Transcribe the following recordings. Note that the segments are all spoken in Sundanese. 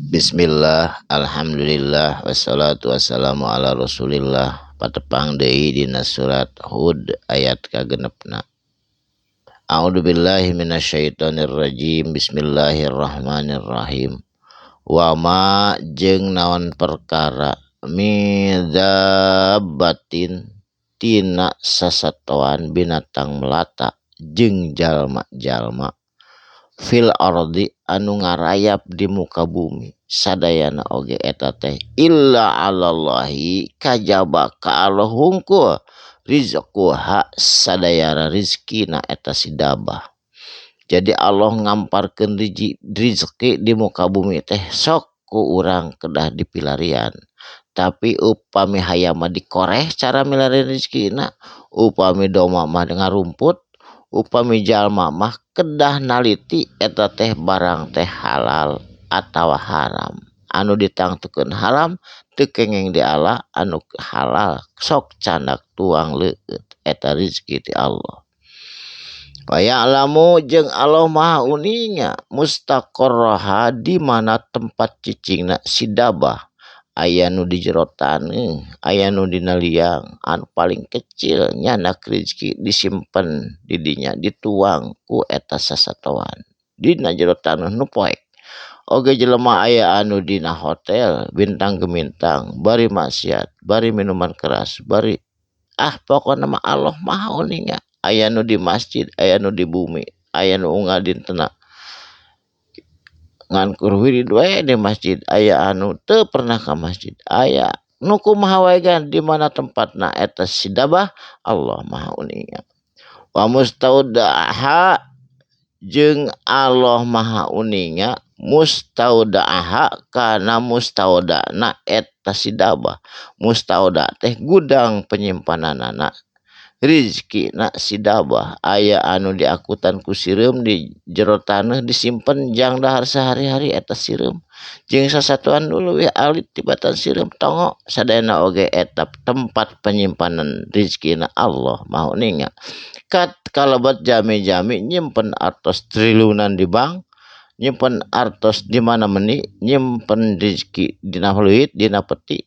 Bismillah, alhamdulillah, wassalatu wassalamu ala rasulillah. Patepang deui dina surat Hud ayat kagenepna. A'udzubillahi minasyaitonirrajim. Bismillahirrahmanirrahim. Wa ma jeung naon perkara midabbatin tina sasatoan binatang melata jeung jalma-jalma fil ardi anu ngarayap di muka bumi sadayana oge eta teh illa 'alallahi kajaba ka Allah hungkul rizquha sadayana rizkina eta si dabah. Jadi Allah ngamparkeun rizki di muka bumi teh sok ku urang kedah dipilarian. Tapi upami hayam mah dikoreh cara milarian rizkina, upami domba mah ngarumput, upami jalma mah kedah naliti eta teh barang teh halal atawa haram. Anu ditangtukeun haram teu kengeng di Allah, anu halal sok candak tuang leueut eta rizki ti Allah. Wa ya'lamu jeung Allah Maha uninga mustaqarraha di mana tempat cicingna si dabah. Aya nu di jero taneuh, aya nu dina liang, anu paling kecil nyanak rizki disimpen di dinya dituang ku eta sasatoan dina jero taneuh nu poek. Oge jelema aya anu dina hotel bintang gemintang bari maksiat, bari minuman keras, bari pokona mah Allah Maha uninga. Aya nu di masjid, aya nu di bumi, aya nu unggal dintena ngan kur wirid we di masjid, aya anu teu pernah ka masjid, aya nu kumaha wae gan di mana tempatna eta si dabah Allah Maha uninga. Wa mustaudaha jeung Allah Maha uninga mustaudaha kana mustaudana eta si dabah. Mustauda teh gudang penyimpananana rizkina si dabah. Aya anu diakutan ku sireum di jero taneuh disimpen jang dahar sehari-hari eta sireum jeung sasatuan nu leuwih alit tibatan sireum tongo sadayana oge eta tempat penyimpanan rizkina Allah Maha uninga. Kat kalebat jami-jami nyimpen artos triliunan di bank, nyimpen artos di mana meni, nyimpen rizki dina leuit dina peti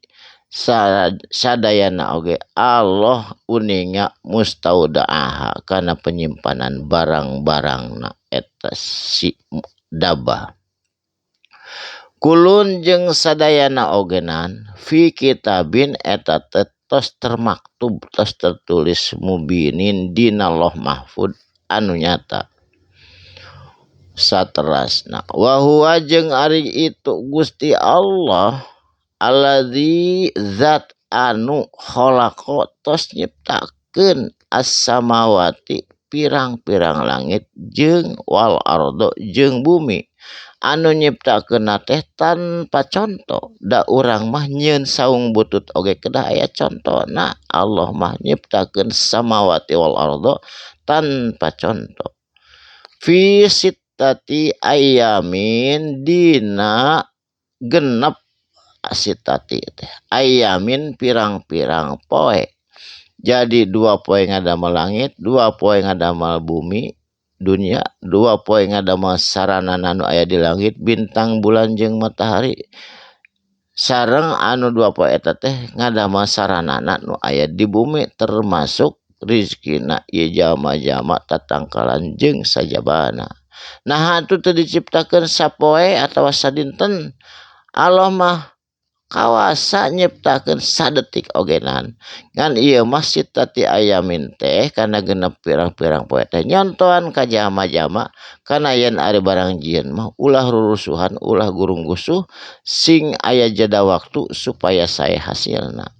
sadayana oge Allah uninga mustaudaha kana penyimpanan barang-barangna eta si dabah. Kulun jeung sadayana ogenan fi kitabin eta tos termaktub tos tertulis mubinin dina Lauh Mahfud anu nyata. Saterasna wa huwa jeung ari itu Gusti Allah alladzi zat anu khalaqa tos nyiptakeun as-samawati pirang-pirang langit jeung wal ardo jeung bumi. Anu nyiptakeun teh tanpa conto, da urang mah nyieun saung butut oge kedah aya contona. Allah mah nyiptakeun samawati wal ardo tanpa conto. Fi sittati ayamin dina genep sitati teh ayamin pirang-pirang poe. Jadi 2 poe ngadamel langit, 2 poe ngadamel bumi dunia, 2 poe ngadamel sarana anu aya di langit bintang bulan jeung matahari. Sareng anu 2 poe eta teh ngadamel saranana nu aya di bumi termasuk rizkina ieu jalma-jalma tatangkalan jeung sajabana. Nah atuh teu diciptakeun sapoe atawa sadinten, Allah mah kawasa nyiptakeun sadetik ogenan. Ngan ieu mah sitati ayamin teh kana genep pirang-pirang poe teh nyontoan ka jalma-jalma kana yen ari barang jieun mah ulah rurusuhan, ulah gurung gusuh, sing aya jeda waktu supaya sae hasilna.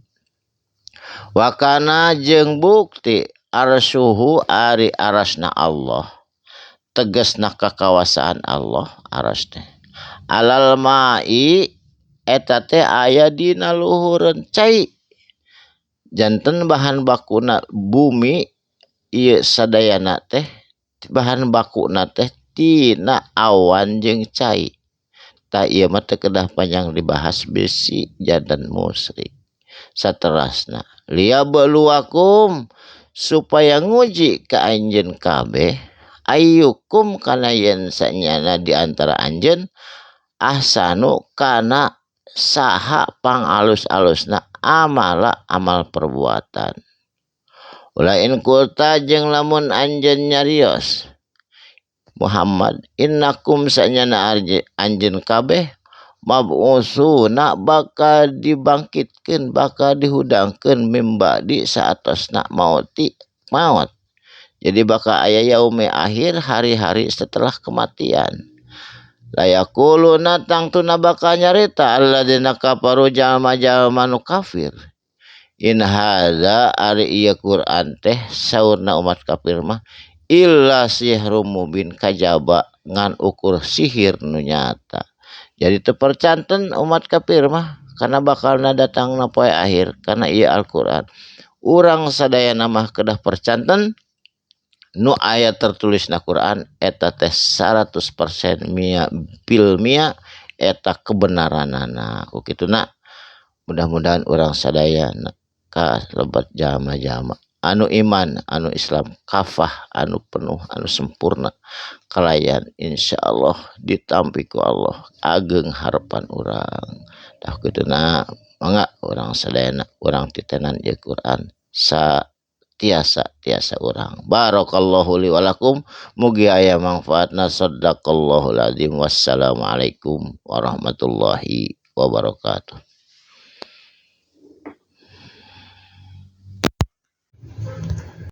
Wakana jeung bukti arsuhu ari arasna Allah, tegasna kakawasaan Allah aras teh alal ma'i eta teh aya dina luhureun cai. Janten bahan bakuna bumi ieu sadayana teh bahan bakuna teh tina awan jeung cai. Tah ieu mah teu kedah panjang dibahas bisi janten musyrik. Saterasna liyabluwakum supaya nguji ka anjeun kabeh ayyukum kana yen sanyana di antara anjeun Ahsanu kana saha pangalus-alusna amala amal perbuatan. Ulain kulta jeung lamun anjeun nyarios Muhammad innakum sanyana anjeun kabeh mab'usuna bakal dibangkitkeun bakal dihudangkeun mimbadi saatosna mauti maut. Jadi bakal aya yaume akhir hari-hari setelah kematian. Layakuluna tangtuna bakal nyarita alladzina kafaru jalma-jalma nu kafir. In hadza ari ieu Quran teh saurna umat kafir mah illa sihrum mubin kajaba ngan ukur sihir nu nyata. Jadi teu percanten umat kafir mah karena bakalna datangna poe akhir karena ieu Al-Qur'an. Urang sadayana mah kedah percanten nu aya tertulis na Quran eta teh 100% mia bil mia eta kebenaranana. Ku kituna mudah-mudahan urang sadayana ka lebat jalma-jalma anu iman anu Islam kafah anu penuh anu sempurna kalayan insyaallah ditampi ku Allah ageng harapan urang. Tah kituna mangga urang sadayana urang titenan ieu Quran sa tiasa urang. Barakallahu li walakum mugi aya manfaatna. Sadaqallahul azim. Wassalamualaikum warahmatullahi wabarakatuh.